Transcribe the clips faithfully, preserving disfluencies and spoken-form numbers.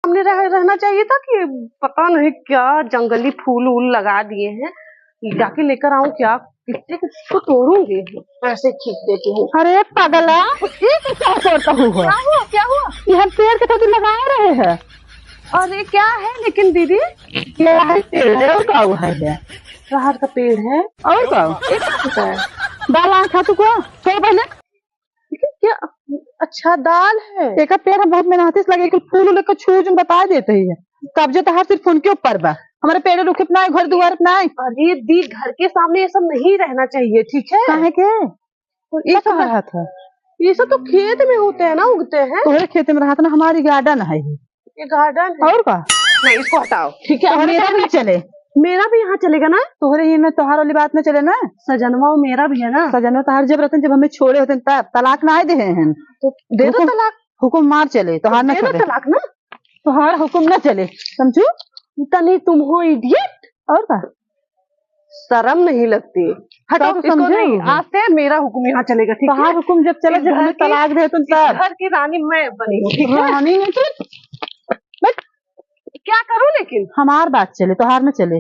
सामने रह, रहना चाहिए था कि पता नहीं क्या जंगली फूल वूल लगा दिए हैं। जाके लेकर आऊं क्या, कितने को तोड़ूंगी, ऐसे खींच देती हूँ। अरे पगला, ये तो क्या करता हुआ? क्या हुआ, क्या हुआ? ये हम पेड़ के तो लगाए रहे हैं। और ये क्या है लेकिन दीदी? ये है पेड़ है और का हुआ है? राहर का पेड़ है। और का? ये क्या होता है? दाल आए खा तू को? कई बने? लेकिन क्या? अच्छा, दाल है। एकर पेड़ हम बहुत मेहनती से लगे, कुल फूल उल के छू जुन बता देते ही है। कब्जे तो हर सिर्फ उनके ऊपर बा। हमारे पेड़ रुखे पे ना, घर दुआर पे ना। अरे दी, घर के सामने ये सब नहीं रहना चाहिए, ठीक है? काहे के? और ये ये सब कहाँ रहा था? ये सब तो खेत में होते हैं ना, उगते हैं। तोहरे खेत में रहा था ना, हमारी गार्डन है ये। ये गार्डन है। और का? नहीं, इसको हटाओ, ठीक है? तोहरे मेरा भी चले। मेरा भी यहाँ चलेगा ना? तोहरे ही में तोहार वाली बात ना चले ना। सजनवा वो मेरा भी है ना। सजनवा तोहार जब रहते, जब हमें छोड़े होते, तब तलाक ना आए दे हैं। तो दे दो हुकुम, तलाक। हुकुम मार चले, तोहार ना दे दो चले। तलाक ना। तोहार हुकुम ना चले, समझू? इतनी तुम हो इडियट। और का? शर्म नहीं लगती? हटो, शर्म इसको समझे नहीं, हो? आज से मेरा हुक्म यहाँ चलेगा, ठीक है? तोहार हुक्म जब चले, इस जब घर हमें की, तलाक दे तुम इस तब। घर की रानी मैं बनी हूँ, ठीक है? रानी है तू? बट क्या करूँ लेकिन? हमार बात चले, तोहार न चले।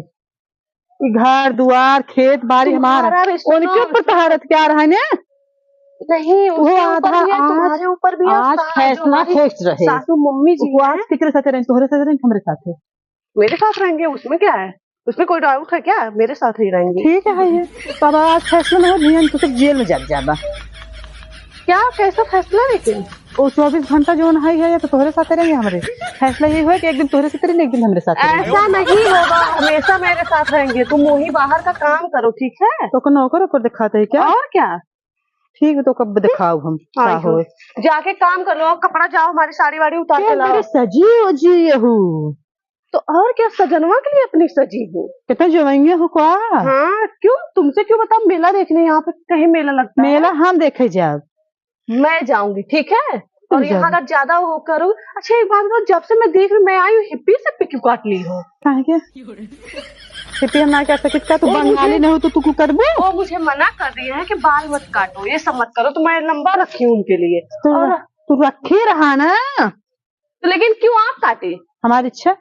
ई घर दुआर, खेत बारी हमार तुम्हारा है। भी सुनो, उनके ऊपर सुनो। तोहार अख्तियार है ने? नहीं, वो उसके ऊपर आधा भी है, आज, तुम्हारे ऊपर भी है, आज उस सास जो फैसला हमारी फिक्स रहे। सासू मम्मी जी वो आज हैं। केकरे साथे रहे, तोहरे साथे रहे, हमरे साथे। मेरे साथ रहेंगे, उसमें क्या है? उसमें कोई डाउट है क्या? मेरे साथ ही रहेंगे। ठीक है, है ये। तब आज फैसला ना हो, भियन तो सब जेल में जाब जाबा। क्या, कैसा फैसला लेकिन? वो चौबीस घंटा जौन है, है, या तो तोहरे साथ रहेंगे हमरे। फैसला ये हुआ कि एक दिन तोहरे साथ रहेंगे, एक दिन हमरे साथ रहेंगे। ऐसा नहीं होगा, हमेशा मेरे साथ रहेंगे। तुम वही बाहर का काम करो, ठीक है? तो को नौकर ओकर दिखाते हैं क्या? और क्या? ठीक है, तो कब दिखाओ हम, हाँ, का जो होए? जाके काम कर लो, कपड़ा जाओ, हमारी साड़ी वाड़ी उतार के ए, लाओ। मेरे सजी उजी यहू। तो और क्या, सजनवा के लिए अपनी सजी हो। कितना जवाइयाँ हो का? हाँ, क्यों, तुमसे क्यों बताओ, मेला देखने यहाँ पे कहीं मेला लगता है? मेला हम देखे जाब। मैं जाऊंगी, ठीक है? और तुम जाओ। यहाँ का ज्यादा वो करो। अच्छा, एक बात बताओ, जब से मैं देख रही हूँ, मैं आई हूँ, हिप्पी से पिक क्यों काट ली हो? काहे के? हिप्पी हम ना कह सकित का, तू ओ, मुझे बंगाली नहीं हो तो तू क्यों करबू? वो मुझे मना कर रही है कि बाल मत काटो, ये सब मत करो, तो मैं लंबा रखी हूँ उनके लिए। तो और तू रखी रहा ना। तो लेकिन क्यों आप काटे? हमारी इच्छा।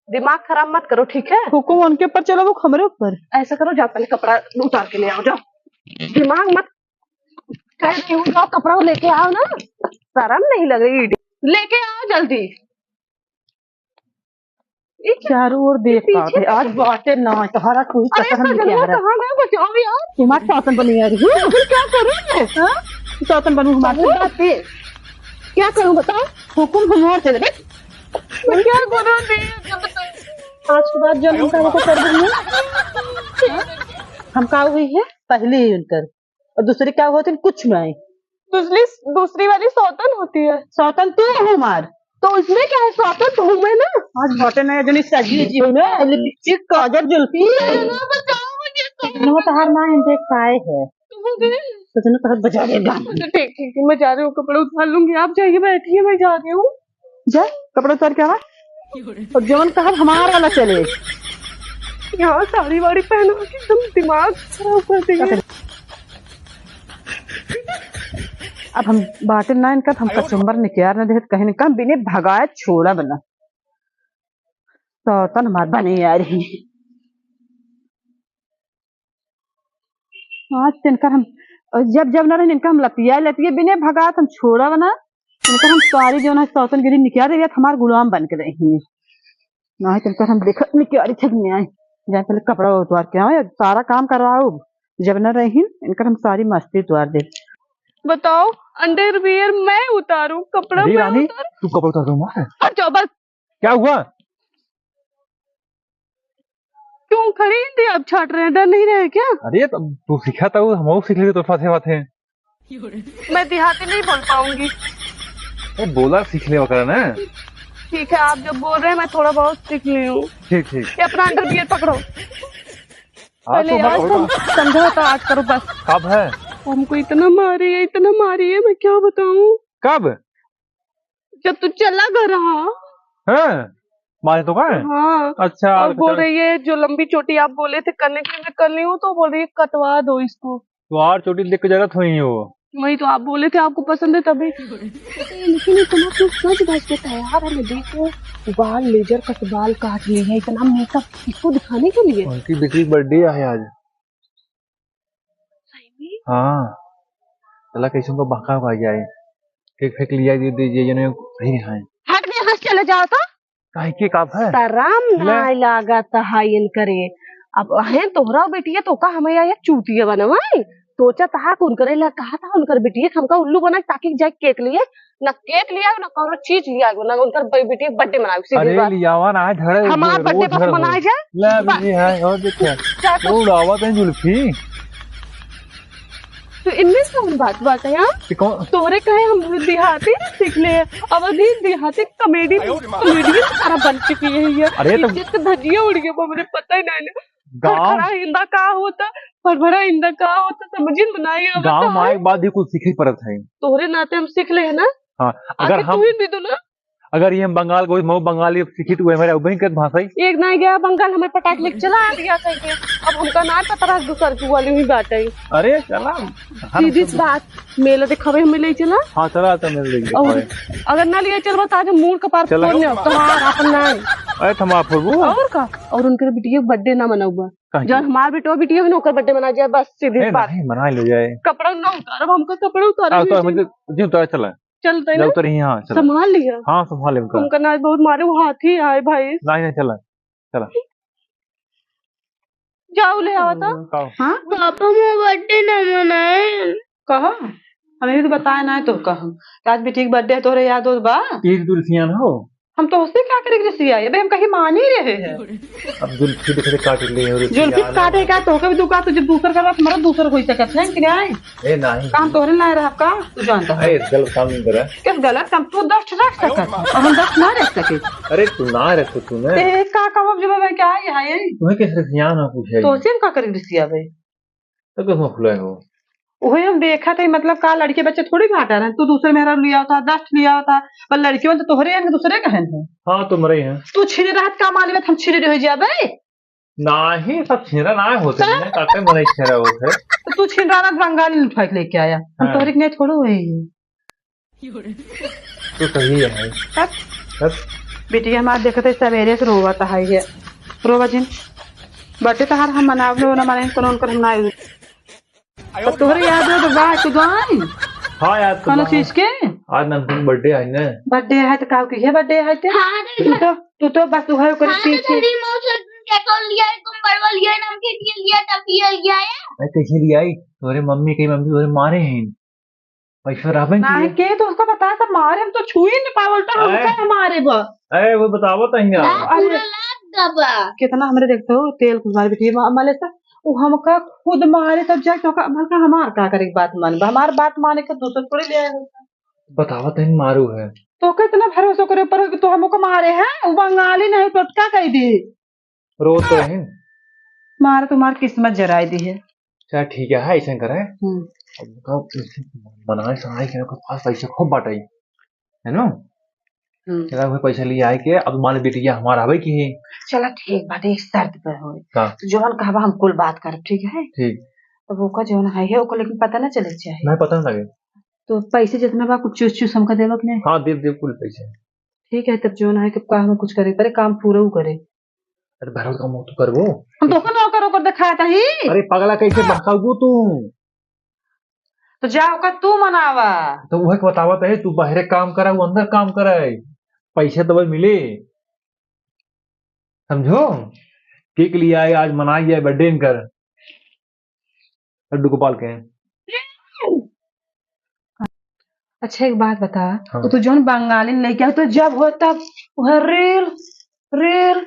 दिमाग खराब मत करो, ठीक है? हुकुम उनके ऊपर चलो, वो हमरे ऊपर। ऐसा करो, जाओ पहले कपड़ा उतार के ले आओ, जाओ। दिमाग मत, कह रही हूँ, जाओ कपड़ा लेके आओ ना। शर्म नहीं लग रही? लेके आओ जल्दी। ये क्या? चारों ओर देख पीछे पावत है। आज बाटे ना, तोहरा कोई अरे, कसर नहीं सजनवा किया है। कहाँ गए? बचाओ यार। तुम्हारे सौतन बनी आ रही है। फिर क्या करूँ मैं? हाँ? सौतन बनू हमारे। सजनवा पे क्या करूँ बताओ? हुकुम हमार चले। मैं क्या करूँ? नहीं, जब तक आज के बाद जो हम काम को कर देंगे, हम का हुई है? पहले ही उनकर। और दूसरी का होती कुछ नहीं। दूसरी, दूसरी वाली सौतन होती है। सौतन तू है हमार। तो उसमें क्या है, सौतन तो हूँ मैं ना। आज बाटे ना, जनी सजी जी हो ना, लिपस्टिक, काजल, जुल्फी। ना, बचाओ मुझे, तुम इतना तो हर माँ हम देख पाए है। तुम मुझे तो इतना तो हर बजा देगा। अच्छा, ठीक, ठीक है, मैं जा रही हूँ, कपड़े उतार लूंगी, आप जाइए, बैठिए, मैं जा रही हूँ। जा, कपड़ा उतार के आवा। और जवन कहब हमार वाला चले। यहाँ साड़ी वाड़ी पहना के एकदम दिमाग खराब कर दिया। अब हम बाटे ना इनका, हम कचुम्बर निकाल न देत, कहीं इनका बिने भगाए छोड़ा बना। सौतन हमार बने आ रही। आज तो इनकर हम, जब, जब न रहे इनका हम लतिया, लतिया बिने भगात हम छोड़ा बना। इनकर हम सारी जो ना सौतन गिरी निकाल देवे, हमार गुलाम बन के रही। ना तो इनकर हम देखत निकाल छक नहीं आए। जाए पहले कपड़ा उतार के आओ, सारा काम करवाओ। जब न रही इनकर हम सारी मस्ती उतार दे। बताओ, अंडरवियर मैं उतारूं, कपड़ा अरे मैं रानी, उतारूं? तू कपड़ा उतार दूंगा। हट जाओ बस। क्या हुआ? क्यों खड़ी थी आप, छाट रहे हैं, डर नहीं रहे क्या? अरे, तो तू सीखा था, हम लोग सीख लेते तो फंसे बात है। मैं देहाती नहीं बोल पाऊंगी। ए, बोला सीख ले वगैरह ना। ठीक है, आप जब बोल रहे हैं, मैं थोड़ा बहुत सीख ली हूँ। ठीक, ठीक। ये अपना अंडरवियर पकड़ो। आज पहले तो मैं आज पकड़ूंगा। तुम समझौता आज करो बस। कब है? हमको इतना मारी है, इतना मारी है, मैं क्या बताऊं। कब? जब तू चला गया रहा। हाँ, मारे तो का है? हाँ। अच्छा, और अच्छा। बोल रही है, जो लंबी चोटी आप बोले थे करने के लिए, मैं कर ली हूँ, तो बोल रही है, "कटवा दो इसको।" तो आर चोटी देख के जरूरत हुई हो। वही तो आप बोले थे आपको पसंद है तभी। लेकिन इतना क्यों सज धज के तैयार है, मैं देखो बाल लेजर कट बाल काट लिए हैं, इतना मेकअप इसको दिखाने के लिए। उनकी बेटी की बर्थडे है आज। सही में? हाँ, चला कैसे उनको बहका हुआ जाए, केक फेक लिया दे दीजिए, ये नहीं सही है। हट दे, यहाँ से चले जाओ तो। काहे के का है? शरम ले। नाय लागत है इनकरे। अब हैं तोहरा बेटिया तो का हमें या चूतिया बनवाई? सोचा था कि उनकरे ला कहा था उनकर बेटिया के हमका उल्लू बनाए ताकि जाए केक लिए, ना केक लिया ना कौनो चीज लिया ना उनकर बे-, बेटिया बर्थडे मनाए सीधी अरे बात। लियावा ना झड़े हमार रोज बर्थडे बस झड़ मनाए हो। जाए। ले बस। बेटी है और देखे। क्या तो वो उड़ावा तै जुल्फी। तो इनमें से कौन बात बात है यार? कि कौन? तोहरे कहे हम देहाती सीख ले, अवधी देहाती कॉमेडी, कॉमेडियन सारा बन चुकी है ये। अरे तो इज्जत का धजिया उड़ गया, हमरे पता ही नहीं ना। गाँव खड़ा हिंदा का होता, भरभरा हिंदा का होता, समझ ही में नहीं आवत गाँव है। माँ एक बात ही कुछ सीखे पड़त है। तोहरे नाते हम सीख ले है ना। हाँ, अगर आगे हम तू ही भी दो ना। अगर ये हम बंगाल को, मऊ बंगाली सीखी तो हमारे उबई कर भाषा ही। एक ना गया बंगाल हमें पटाख लेके चला आ गया कह के। अब हमका ना पता रहा दूसर की वाली हुई बात है। अरे चला, हर सीधी सी बात, मेला दिखावे हमें ले चला। हाँ, चला, चला, मेला लेके और दिखावे। अगर ना ले चलबा, तो आज हम मूड़ कपार चला। फोड़ने हो, तोहार अपन ना है। अरे, थमा फोड़बू। और का? और उनके बिटिया के बर्थडे ना मनाऊबा। काहे जब के? हमार बेटवा बिटिया भी ना, ओकर बर्थडे मना जाए, बस सीधी ए, बात। नहीं, मना लो जाए। कपड़ा ना उतारब, हमका कपड़ा उतारे आ, नहीं तो चाहिए। मुझे, जी, उतार, चला। चलते जा ना? उतर ही, हाँ, चला। संभाल लिया। हाँ, संभाल ले उनका। हमका ना बहुत मारे, वो हाथी आए भाई। नहीं, नहीं, चला, चला। जाओ ले आवा तो। का? हाँ? पापा, मोर बर्थडे ना मनाए। कहो, हम ही तो बताए ना तो कहो। आज बिटिया के बर्थडे है, तोहरे याद होत बा? तीस दुल्फियन हो। हम तोहसे का करे के रिसियाई? अबे हम कहीं मान ही रहे हैं। अब जुल्फी देखे काट ले और जुल्फी काटे का तोहके भी दुका, तो जब दूसर का बात हमारा दूसर होई सकत है कि नहीं? ए, नहीं। काम तोहरे लाए रहा का? तू जानता है। ए, गलत काम नहीं करा। किस गलत काम? तू दस रख सकत है और हम दस ना रख सके। अरे, तू ना रख तू ना। ए, का काम अब जब मैं क्या है यहाँ ये? तुम्हें किस रिसियान हो पूछे? तोहसे हम का करे रिसिया भाई? तो किसमें खुलाए हो? वही हम देखा थे, मतलब का लड़के बच्चे थोड़ी घाटा रहे, तू दूसरे मेहरा लिया होता, दस लिया होता, पर लड़के वाले तो तोहरे हैं, दूसरे कहन है। हाँ, तो मरे हैं। तू छिने रहत का मालूम है, हम छिने रह जाबे? नाही, सब छिनरा ना होते हैं, काका मरे छिनरा होते हैं। तो तू छिनरा ना बंगाली उठा के लेके आया, हम हाँ। तोहरे के नहीं थोड़ो हुए हैं। तो सही है। तब? तब? बेटी हमार देखते सवेरे से रोवत है ये। रोवा जिन। बर्थडे तोहार हम मनावलो ना मनाई, कोनो उनकर हम ना आयु। तो तोहरे याद हो तो बा, तू गाई? हाँ यार, तो कौन बा। चीज के? आज नंदन बर्थडे है ना। बर्थडे है तो का की है बर्थडे है ते? हाँ, तू तो, तू तो बस वह करे हाँ, पीछे। तो तेरी मौज के तो लिया है, तुम बड़वा लिया है, नमकीन ये लिया, टॉफी ये लिया है। अरे कैसे लिया आई? तोरे मम्मी के मम्मी तोरे मारे हैं। पैसा रहबे नहीं किए। के तो उसका बता, सब मारे, हम तो छुई नहीं पाए, उल्टा अरे। हमका मारे बा। अरे, वो बतावत है यार। अरे। पूरा लात दबा। कितना हमरे देखते हो, तेल कुछ मारे बिटिया मा-, माले से, वो हमका खुद मारे, तब जाके तो का, भलका हमार का करे के बात मान बा, हमार बात माने के दूसर थोड़ी ले आए हो। बतावत है, मारू है। तो का इतना भरोसा करे ऊपर कि तू हमको मारे है, वो बंगाली नहीं, टोटका कह दी। रो तो रही। मार तुम्हार किस्मत जराई दी है। चल ठीक है, ऐसा करे। हम्म। अब का बनाए सनाए के ओकर पास पैसा खूब बाटे, है ना? हम्म। चला, वही पैसा लिए आए के, अब मान बिटिया हमार आवे की है। चला ठीक बाटे, एक शर्त पे होए। का? तो जवन कहबा हम कुल बात करब, ठीक है? ठीक। अब ओका जवन है, है, ओका लेकिन पता ना चले के चाही। नहीं, पता ना लगे। तो पैसे जितना बा, कुछ चूस चूस हमका देबा कि नहीं? हाँ, देब, देब कुल पैसे। ठीक है, तब जवन है, कि का हम कुछ करे, पहले काम पूरा उ करे। अरे भरत का मुंह तो करबो। हम तो ओकर नौकर ओकर देखाता ही। अरे पगला, कैसे बहकाऊ तू? तो जा ओकर तू मनावा। तो वह के बतावत है, तू बाहरे काम करा, वो अंदर काम करे। पैसे तो वही मिले। समझो? केक लिया है, आज मनाई जाए बर्थडे इनकर। लड्डू गोपाल के। अच्छा, एक बात बता, हाँ। तो तू जौन बंगाली लेके आओ, तो जब हो तब वह रील, रील,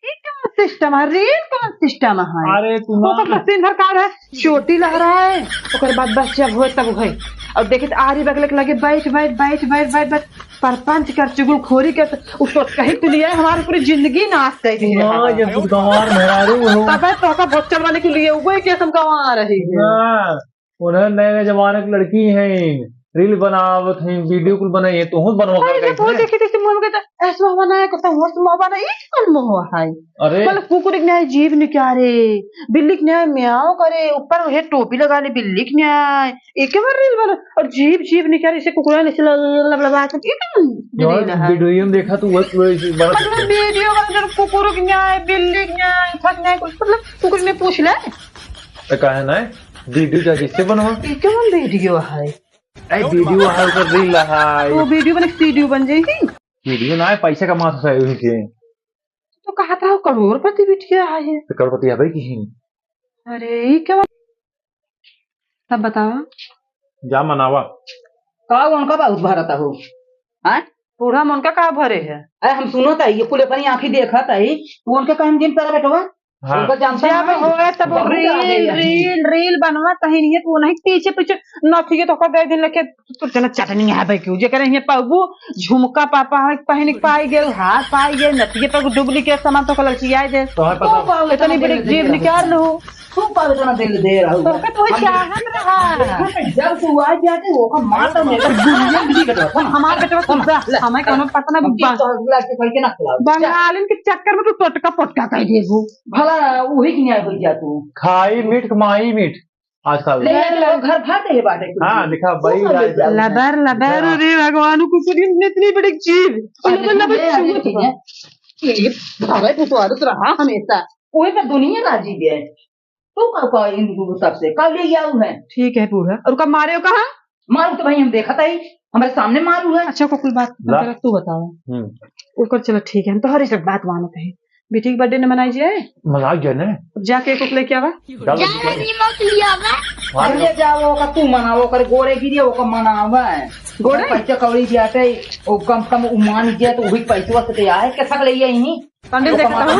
ये कौन सिस्टम है? रील कौन सिस्टम है? अरे, तू ना ओकर बस दिन भर का रहे, चोटी लहराए, ओकर बाद बस जब हो तब वही। और देखित आरी बगल के लगे बैठ, बैठ, बैठ, बैठ, बैठ, बैठ, परपंच कर, चुगलखोरी कर, तो उ टोटका ही तो लिया है, हमारी पूरी जिंदगी नाश कर दी है। हाँ, ये बुधगवार मेहरारू हो। तबे तो का बोचल वाले के लिए वो के हम गवा रही है। ना, उन्हें नए जमाने की लड़की हैं। रील बनावत हई, वीडियो कुल बनाई है, तोहू बनवा अरे, कर जब वो कैसे? देखी, देखी, मुँह में कहता, "ऐसा मुँह बनाया, कहता, "वो तो मुँह बनाया, ये कौन मुँह है?" अरे। मतलब, कुकुर के न्याय जीभ निकारे, बिल्ली के न्याय म्याऊं करे, ऊपर वही टोपी लगा ले, बिल्ली के न्याय, एके बार रील बना, और जीभ, जीभ निकारे, इसे कुकुर ने ऐसे लब-, लब-, लबा के, ये कौन यार, रील है? वीडियो में देखा तो वो, वो ऐसे बना मतलब, सकते हैं। वीडियो का मतलब कुकुर के न्याय, बिल्ली के न्याय, फक न्याय, कुछ, मतलब, कुकुर ने पूछ ले। तो कहा है ना, वीडियो जा जिससे बनवा। ये कौन वीडियो है? ए, वीडियो है, ओकर रील है। तो वीडियो बने, वीडियो बन जाएगी। वीडियो ना है, पैसे कमात है वही के। तो कहत रहो करोड़पति बिटिया है। तो करोड़पति है भाई की। अरे, ये क्या बात? तब बतावा। जा मनावा। का उनका बहुत भरत हो? हैं? बूढ़ा मन का का भरे है? अरे, हम सुनत है, ये कुल अपनी आँखी देखत है, वो उनके कहम दिन पर बेटवा। हाँ। उनका जानता जब नहीं। होए तब बहुत रील, आगे है। रील, रील बनवा कहीं नहीं है, तो नहीं पीछे पीछे नथिए तो कर दे दिन लेके, तो जना चटनी है भाई क्यों? जेकर हियाँ पाबू, झुमका पापा है, पहन के पाई गए, हार पाई गए, नथिए पर डुप्लीकेट सामान तो कलर चियाई दे। तो है पता। तो पाओ इतनी इतना बड़ी दिल जीभ दे निकाल रहा। लो। तू पावे तना दिल दे रहा हूँ। तोहके तो हम चाहत रहा। जब तू आ जाते, वो का मार तो मेरे दुनिया में नहीं कटवा। हमार बेटवा तू बा, ले। हमें कोनो पता ना हम बा। तो हगला के करके ना खिलाओ। बंगालिन के चक्कर में तू टोटका पोटका कर देबू। भला वही की न्याय हो जा तू। खाई मीठ कमाई मीठ आजकल। ले जा तो घर भर दे बाटे कुछ। हाँ, दिखा, वो भाई, सब ले जा। लबर, लबर, हाँ। अरे भगवान, कुकुर ने इतनी बड़ी जीभ। अरे, लबर, लबर, ले आ, छुअत देखिए। बा। ये भरे पुतवार रहा हमेशा। वही पे दुनिया राजी है। तू का, का इन सबसे का ले आऊ है? ठीक है बूढ़ा, और का मारे हो कहाँ? मारू तो भाई हम देखत हई, हमारे सामने मारू है। अच्छा, ओकर कुल बात ला। जरा तू बतावा। हम्म। ओकर चलो ठीक है, हम तोहरे सब बात मानत है। बेटी के बर्थडे न मनाई जाए? मनाई जाए ने। अब जा केक ओक लेके आवा। चल। जा रही मौत लिया बा। हाँ, अरे ले जाओ, ओका तू मनाओ, ओकर गोड़े गिरे, ओका मनावा। गोड़े? पैसा कौड़ी दिया थे, ओ कम से कम उ मान गया तो वही पैसवा से आए, कैसा ले आई? संडे देखा था?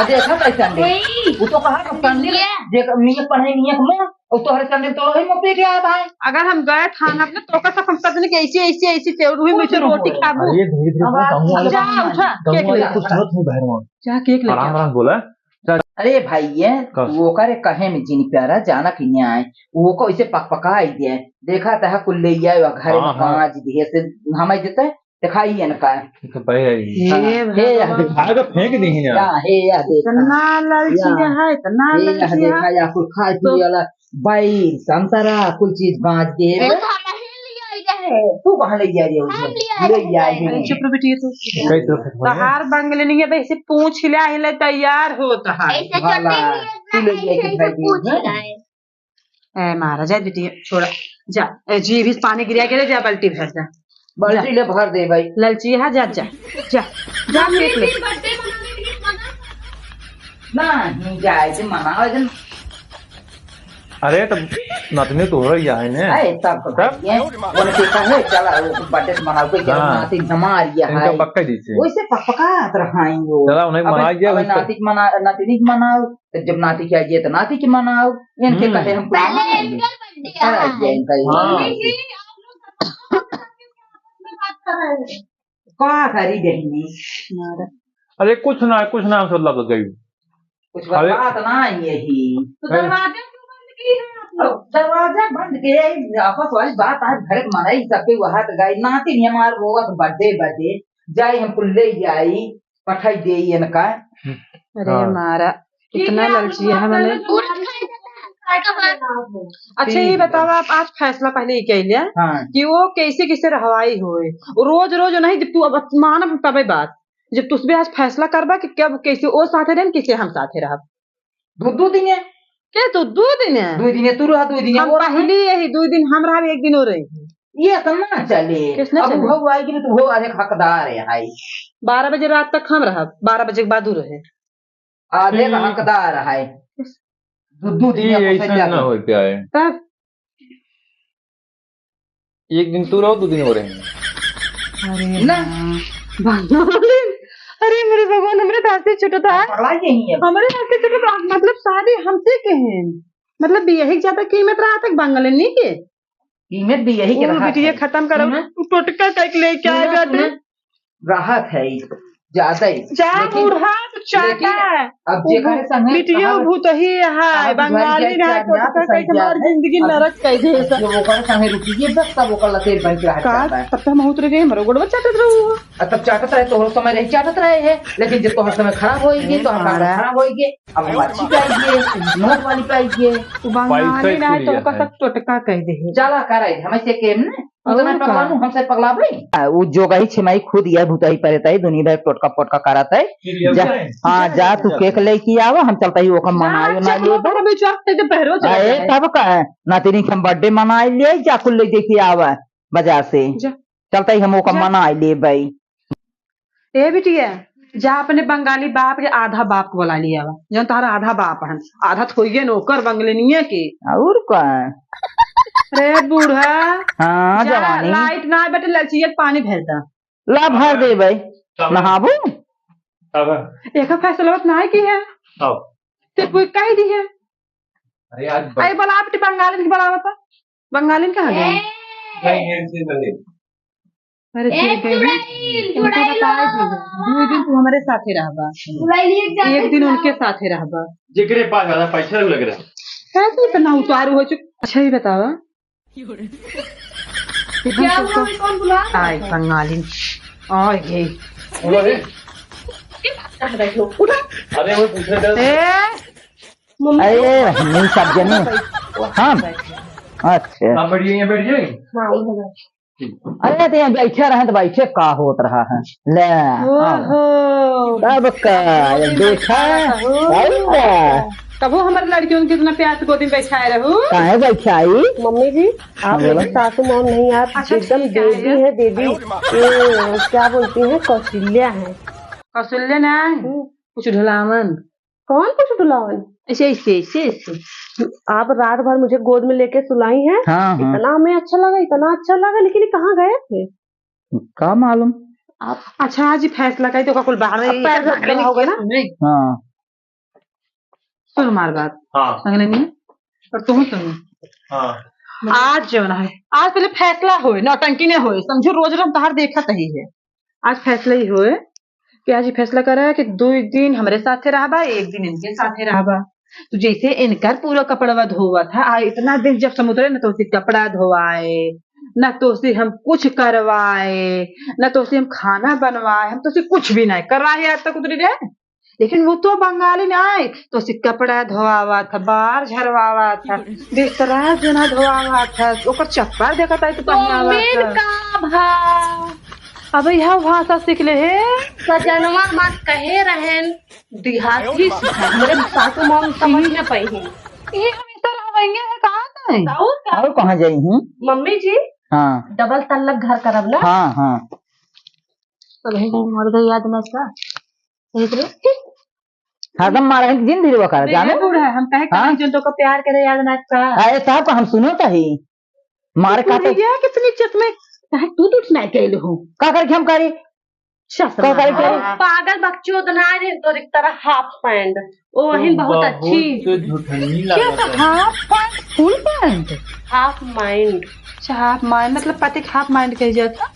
अरे, देखा था संडे? वही। वो तो कहा था संडे, ये। देख, नियत पढ़े, नियत में, और तोहरे संडे तो वही में पी गया भाई। अगर हम गए थाना में, तो ओकर सब हम सब जने के ऐसे, ऐसे, ऐसे से, और वही में से कुछ रोटी ना खाबू। अरे, धीरे, धीरे अब बोल, आप गाँव वाले, जा, उठा, गाँव केक वाले ले। कुछ सुनत नहीं बहन वहाँ। जा, केक लेके आराम, आ। आराम बोला। अरे भाई, ये का? वो करे कहे में जिन प्यारा, जाना कि न्याय, वो को इसे पकपका आई दे। देखा तह कुल ले आए, घर में हाँ, हाँ। कांच दिए से हमें देते। दिखाई इनका। ये तो भाई है। हे हाँ, हे भगवान। आगे फेंक दी है यार। या, हे या देखा। इतना लालची या। है, इतना हे या लालची है। देखा, या कुल खाए पिए तो वाला बैर, संतरा, कुल चीज बांट दे। वो तो हम ही ले आई रहे। तू कहाँ ले जा रही हो हम उसे? ले आई ले रहे। आई अरे रहे। चुप रहो बेटी, ये तो कई तरफ से तहार बंगले नहीं है, वैसे पूछ ले, हिले तैयार होता है। ऐसे भला, चटनी नहीं है, तू ले ऐसे, जाके ऐसे खाई दी, पूछ हाँ? ले। ए, मारा, जा बिटिया, छोड़ा, जा। ए, जी, भी पानी गिरा के ले जा, बाल्टी भर जा। बाल्टी जा। ले भर दे भाई। ललची, हाँ, जा, जा, जा, जा, मम्मी, केक ले। फिर बर्थडे मनाने के लिए मना। नहीं, जाए से मना, वैसे अरे, तब नतनी तो हो रही है ने। अरे, तब तो तब? भाई, ये, बोले के कहे, चला, वो बर्थडे मनाओ, कोई हाँ। नाती हमार ये इनका है। पक्का दीजिए। वैसे पक्का आत रहा है वो। चला, उन्हें अब, मना गया, अब उसको। नाती के मना, नतनी के मनाओ, तो जब नाती के आइए तो नाती के मनाओ, इनके हम्म। कहे हम पहले इनका बर्थडे हाँ, है। ये इनका ही हाँ। मम्मी जी, आप लोग सबसे बात कर रहे हैं। का करी बहनी? अरे कुछ ना, कुछ ना, हम सब लग गई। कुछ अरे बात ना यही। तो दरवाजा क्यों बंद की है आप लोग? अब दरवाजा बंद के, आपस वाली बात आज घर में मनाई, सबके वहां तो गई, नाती नहीं हमार रोवत बर्थडे, बर्थडे, जाई हम कुल ले जाई। पठाई दे इनका। अरे हाँ। मारा, इतना ललची है मने। अच्छा, ये बताओ, आप आज फैसला पहले ये कह लिया हाँ। कि वो कैसे कैसे रहवाई होए, रोज रोज नहीं, जब तू अब मान तबे बात, जब तुसबे आज फैसला करबा कि कब कैसे वो साथे रहन, कैसे हम साथे रहब। दो, दो दिन है। के तो दो दिन है? दो दिन है, तू रहा, दो दिन है, हम वो रहा। पहली यही दो दिन हम रहा, एक दिन और रही। ये तो ना चले। किसने अब चले? वो आएगी तो वो आधे हकदार है, हाय। बारह बजे रात तक हम रहा, बारह बजे के बाद वो रहे। आधे का हम्म। हकदार है। दो, दो दिन ये आपको ऐसा सजा ना दे। हो क्या है? तब? एक दिन तू रहो, दो दिन वो रहेंगे। अरे ना। हाँ। भगवान, अरे मेरे भगवान, हमरे दांत से छूटता है। पगला यही है। हमरे दांत से छूटता है, मतलब शादी हमसे के हैं। मतलब यही ज्यादा कीमत रहा था बंगलनी के। कीमत भी यही के ओ रहा बिटिया है। खत्म करो। सुना? तू टोटका कइके लेके आए सुना, बाटे। सुना। राहत है। ज्यादा ही। जा लेकिन, बूढ़ा तो चाटा लेकिन है। अब वो जेकरे संगे बिटिया कहा, भूतही है, कहा बुझारी बंगाली जाए ना, चार लाख टोटका सही कह के हमार है। जिंदगी अब नरक कह दे। अब जो ओकरे संगे रुकिए, बस तब ओकर लतेर बन के रह का? जाता है। तब तो हम उतरे गए, हमारे गोड़वा चाटत रहू। आ, तब चाटत रहे, तोहरो समय रही, चाटत रहे है, लेकिन जब तोहर समय खराब होइगे, तो हमारा खराब होइगे, अब हम अच्छी पाइगे, नोट वाली पाइगे। तू बंगाली पैसा ना है, तो इसीलिए ओकर है। सब टोटका कह दे है। चला करे, हमें से केम ने? उतना और का? पगला लूं, हमसे पगला भाई। आ, उ जोगही छिमाई खुद यह भूतही परे तही, दुनी भाई टोटका पोटका करत है। फिर ये जा, बताएं। हाँ, जा, तू केक लेके आवा, हम चलता ही ओकर जा, मनाई अच्छा, उनाई वो लेबे। अपना बेचारा से तो पहरो चला आ, ए, जाए। तब का है? नातिनी के हम बर्थडे मनाई ले, जा कुल ले दे के आवा बाजार से। जा। चलता ही हम ओकर जा। मनाई लेबे। ए बिटिया, जा अपने बंगाली बाप के आधा बाप को बुला लिया बा, जौन तोहरा आधा बाप हन, आधा थोइए न ओकर बंगलिनिया के। और का? रे बूढ़ा, हाँ, जा, जवानी। लाइट ना बटे, ललचिया के पानी भर दा। ला भर दे भाई। तब? नहाबू? तब? एक फैसला बात ना की है। तब? ते कोई कह दी है। अरे आज ब- आई बोला, आप बंगालिन के बुलावा था, बंगालिन कहाँ गए? नहीं, ये चीज नहीं। अरे ए, फिर गई। चुड़ैल, उनका चुड़ैल बताए वाला। दे, दो दिन तू हमारे साथे रहबा, चुड़ैल एक एक दिन साथ उनके रहबा। साथे रहबा। जेकरे पास ज्यादा पैसा लग रहा है। कैसे इतना उतारू हो चुका? अच्छा, ये बतावा। क्या हुआ, मैं कौन बुला रहा है? आय, बंगाली। आय, ये। बोलो रे। क्या बात कर रहे हो? उठो। अरे, वो पूछ रहे थे। ए, मम्मी अरे, को हम नहीं सब जने। हाँ। अच्छा। आप बैठ जाइए, बैठ जाइए। हाँ, उधर बैठ। अरे, तो यहाँ बैठे रहे तो बैठे का होत रहा है? ले, हाँ। ओहो। तब का, ये देखा? और का? कबो हमारे लड़कियों को कितना प्यार से गोदी में बैठाए रहू। काहे बैठाई? मम्मी जी, आप हाँ, बोलो। मेरी सासू मॉम नहीं, आप अच्छा, एकदम ठीक है। देवी हैं, देवी। ये क्या बोलती हैं, कौशल्या है। कौशल्या ना है? हम्म। कुछ ढुलावन। कौन कुछ बुलावन? ऐसे, ऐसे, ऐसे, ऐसे। आप रात भर मुझे गोद में लेके सुलाई हैं। हाँ, हाँ। इतना हमें अच्छा लगा, इतना अच्छा लगा, लेकिन ये कहाँ गए थे? का मालूम? आप अच्छा, आज ही फैसला करी तो का कुल बाहर अब पैर रख देना होगा ना। सुने। हाँ। सुन हमार बात। हाँ। अगले में, और तुम सुनो। हाँ। आज जो ना है, आज पहले फैसला होए, नौटंकी ने होए, समझो रोज रोज तहार देखत ही है। आज फैसला ही होए कि आज ये फैसला करा कि दो दिन हमरे साथे रहबा, एक दिन इनके साथे रहबा। तो जैसे इनकर पूरा कपड़वा धोवत है, आ इतना दिन जब समुद्र न तो उसे कपड़ा धोवाए, न तो उसे हम कुछ करवाए, न तो उसे हम खाना बनवाए, हम तो उसे कुछ भी नहीं कर रहा है आज तक उतरी रहे। लेकिन वो तो बंगाली नहीं, तो उसे कपड़ा धोआवा था, बार झरवावा था, बिस्तरा जना धोआवा था, ओकर चप्पल देखत आई तो पहनावा मम्मी था। का भा अब यह भाषा सीख ले हे। सजनवा माँ कहे रहेन, देहाती सीखा। हमरे सासू माँ समझ न पाई हैं। ये हम इस तरह रहेंगे है, कहाँ जाए? और का? और कहाँ जाई हूँ? मम्मी जी, हाँ। डबल तल्लक घर करब ना? हाँ, हाँ। तो भाई, मर गई याद में इसका। देख रहे? हरदम मारे हैं, जिन धीरे बका, मेरे जाने? बूढ़ा, हम कहे हाँ? कहीं जो तो को प्यार करे याद ना का। अरे साहब, हम सुनो तो ही। मारे का तो बुढ़िया कितनी इज्जत में, चाहे तू तो नहीं कहले हो। का करके हम करी? चश्मा। का करे के? ओ, पागल बकचोद ना रे, तोर एक तरह हाफ पैंट। ओ, वही बहुत बहुत अच्छी। तो झूठनी क्या लागत है। हाफ पैंट, फुल पैंट? हाफ माइंड। अच्छा, हाफ माइंड मतलब पति के हाफ माइंड कह जाता।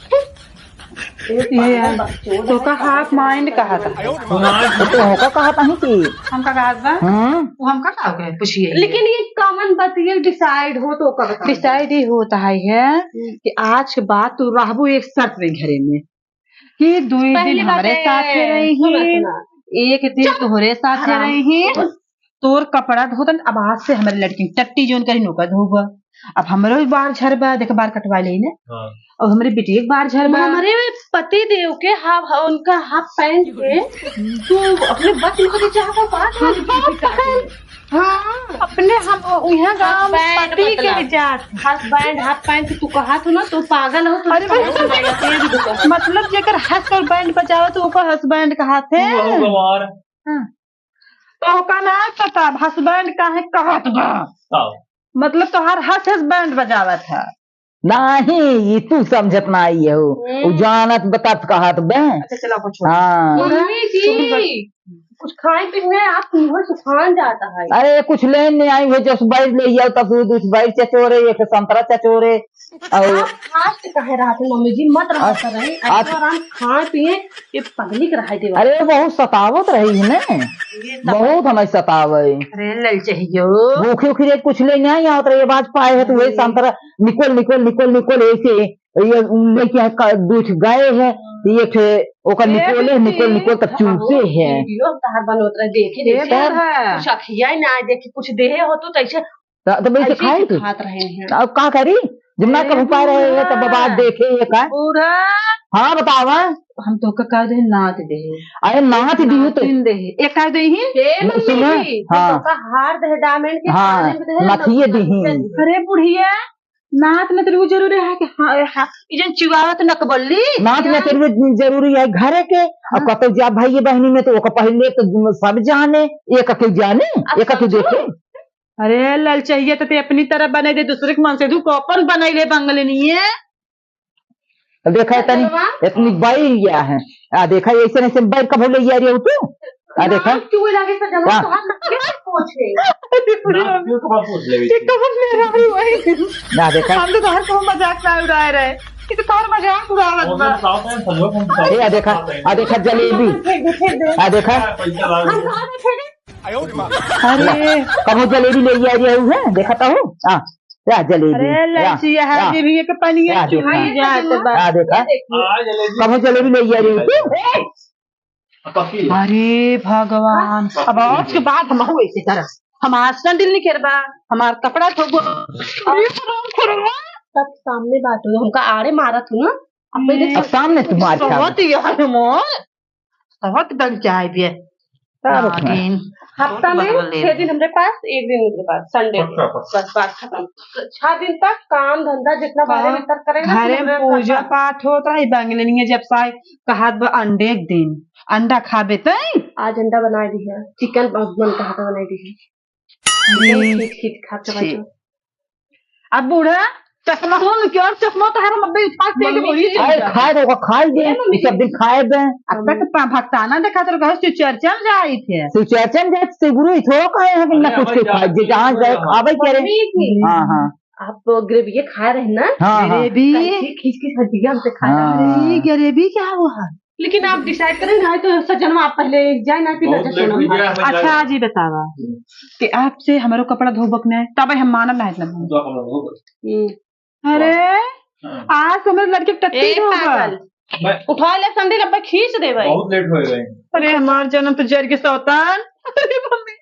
ए, ये पागल बकचोद तो है, का हाफ माइंड कहा था। सुना तो होका कहा था कि हमका कहा था? हम्म। वो हमका का हो गए, पूछिए। लेकिन ये कॉमन बात, ये डिसाइड हो तो का बता। डिसाइड ये होता है, है हम्म। कि आज के बाद तू रहबू एक शर्त में घरे में। कि दुई दिन पहली हमरे बात साथे है, रही, सुना, सुना। एक दिन चुप। तोहरे साथे हराम। रही, तोर कपड़ा धोतन। अब आज से हमरे लड़की टट्टी जोन करी नोका धोबा। अब हमरो भी बार झरबा, देख बार कटवा ले ने। हाँ। और हमरे बिटिया के बार झरबा। हमरे पति देव के हाफ, उनका हाफ पैंट के तू अपने बस में के चाहता बात हम वाली हाफ पैंट। हाँ। अपने हम यहाँ गाँव में हस्बैंड पति के मतलब। जात। हस्बैंड, हाफ पैंट तू कहा तो ना, तू पागल हो, तू अरे समझ भाई, में आया, तेरी दुकान। मतलब जेकर हस और बैंड बजावत, ओकर हस्बैंड कहा थे। तू हो गवार। हाँ। तो ओका ना पता, हस्बैंड काहे कहत बा? हाँ। मतलब तोहार हस हस्बैंड बजावत है। नाही, ई तू समझत नाही हो। हम्म। उ जानत बतात कहत बे। अच्छा, चलो, कुछ छोड़। हाँ। मम्मी जी। कुछ खाए पीने आप मुँह सुखान जाता है। अरे कुछ लेन नहीं आई हुए, जस बैर ले आओ तब दूध, दूध बैर चचोरे, एक संतरा चचोरे। और आप fast काहे रहते मम्मी जी, मत रहा आज, करें। आज ऐसे आराम खाए पिए, ये पगली के रहाई देवा। अरे बहुत सतावत रही है ना, ये तो बहुत हमें सतावे। अरे लल चाहिए। भूखी उखी रे कुछ ले नहीं आई, आवत रही बाज पाए है तो वही अरे। संतरा निकल निकल निकल निकल ऐसे ये लेके है का-, दू ठे गाय है, तो एक ठे ओकर ए निकोले, दीदी, निकोल, निकोल तब चूसे है। वीडियो हम तहार बनवत रहे, देखे ए जैसे बूढ़ा। कुछ अखिया ही ना आए, देखे कुछ देहे हो तो कैसे त-, तब ऐसे ऐसे खाए ही तू? खात रहे हैं। अब का करी? जब ना ए कहूँ पाए रहे हैं, तब बूढ़ा। बाबा देखे ये का? बूढ़ा। हाँ, बतावा। हम तो का कह दे, नाथ दे। अरे, नाथ दियो तो। नातिन दे। एक कह दे ही। ए मम्मी सुना? जी, हम हाँ। तो का हार दे, diamond के हाँ, कान में दे, नथिये नथिये दिही। दे। अरे बुढ़िया, नात में तेरे जरूरी है कि हाँ, हाँ, ई जन चिवावत नकबल्ली। नात में तेरे जरूरी है घरे के, अब हाँ। कतौ जा भाई बहिनी में तो ओका पहले तो सब जाने, एक के जाने, अब एक के समझो। देखे। अरे ललचहिया तो ते अपनी तरफ बनाई दे, दूसरे के मन से तू कौपन बनाई ले बंगलनिये। अब देखा है तनी, सजनवा। इतनी बैर लिया है। आ देखा, ऐसे नहीं से बैर कब ले जा रही हो तू? आ देखा। नाक चुए लागे सजनवा, का? तोहार नाक के पूछे। नाक क्यों कब पूछ ले ये बेटी? कब ले रहा है वही? ना देखा। हम तो तोहार को मजाक ना उड़ाए रहे। ये तो तोहार मजाक उड़ावत कौन बा। सा बताओ तो सजनवा, कौन सा ए, आ देखा, बताओ तो। आ देखा जलेबी। फेंक दे, फेंक दे। आ देखा। पैसा ला हम कहाँ बैठे रे? अरे। कबो जलेबी ले जा रही है, देखा तो हो? आ, या जलेबी, अरे या, ललची, यहाँ या, जे भी एक पनिया या देखा। चुहाई जात बा। या देखा। देखिए। कबो जलेबी ले जा रही हो तू? ए! पक्की। अरे भगवान, अब आज के बाद हम हो ऐसे करब। हमार सैंडल निकेरबा, हमार कपड़ा धोबो। अरे हराम खोरवा। सब सामने बात हुई, हमका आड़े मारत हूँ ना। अब मैं देख अब सामने तू मार खा। बहुत यार मोर। बहुत बन के आए बिया। का रखना है? नागिन। हफ्ता में बहुत बगल ले छह दिन रहे। हमरे पास, एक दिन उनके पास, संडे को। पक्का, पक्का। बस बात खत्म। छह दिन तक काम धंधा जितना बारे में कर करेगा, घरे में पूजा पाठ होत रही, बंगलनिया जब साई कहत बा अंडे के दिन, अंडा खाबे तई? आज अंडा बनाए दी है, चिकन बहुत मन कहत बनाए दी है। अरे, खींच, खींच, खा के छी। बैठो। अब बूढ़ा, चश्मा हो न, क्यों चश्मा तो हर मब्बे उठा के मम्मी बोली जी। चल अरे, जा। खाए दो, खाए दे, ए, मम्मी ये सब जी। दिन खाए दे। अब तक पा-, भक्ताना देखा तो कहो, तू चर्चा में जाई थे। तू चर्चा में जाए, तू गुरु ही थोड़ा कहे हैं कि ना अरे, कुछ हमारे के खाए, यहाँ जे जहाँ पे जाए, हमारे खावे के रे। मम्मी जी। हाँ, हाँ। आप ग्रेवी ये खाए रहे ना? हाँ, हाँ। ग्रेवी। कैसे खींच के हड्डियाँ हमसे खाए हाँ। रहे। अरे, ग्रेवी क्या हुआ? लेकिन आप decide करें ना, तो सज्जनवा आप पहले जाए ना कि बहुत नजर late सोना हो गया है। अच्छा, आज ये बतावा हम्म। कि आपसे हमारो कपड़ा धोबक नहीं, तब हम मानब ना इतना। तो आप लोग धोबक। हम्म। अरे, हाँ। आज तो हमारे लड़के के टट्टी ए, धोबा। पागल। मैं उठा ले सैंडल, अब खींच दे भाई। बहुत late हो गए। अरे, हमार जन्म तो जर के सौतान। अरे, मम्मी।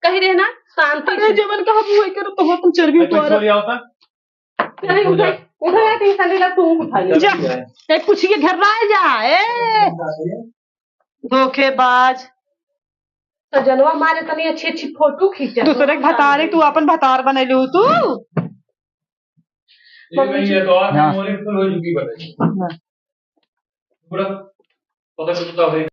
कही रहे ना, शांति अरे, से। जवन कहा वो करो, तो अपन चर्बी अच्छा, उतारा। छोड़ आओ तो। नहीं, उठा, उठा, उठा, तीन सैंडल अब तू उठा ले। जा, ए, कुछ ये घर ना जा, ए। धोखेबाज। तो जनवा मारे तनी अच्छी अच्छी फोटो खींचा। दूसरे के भतारे, तू अपन भतार बनैलू तू। ये नहीं, ये तो और हाँ। मेमोरी फुल हो चुकी बताइए। हाँ। पूरा पता चलता है।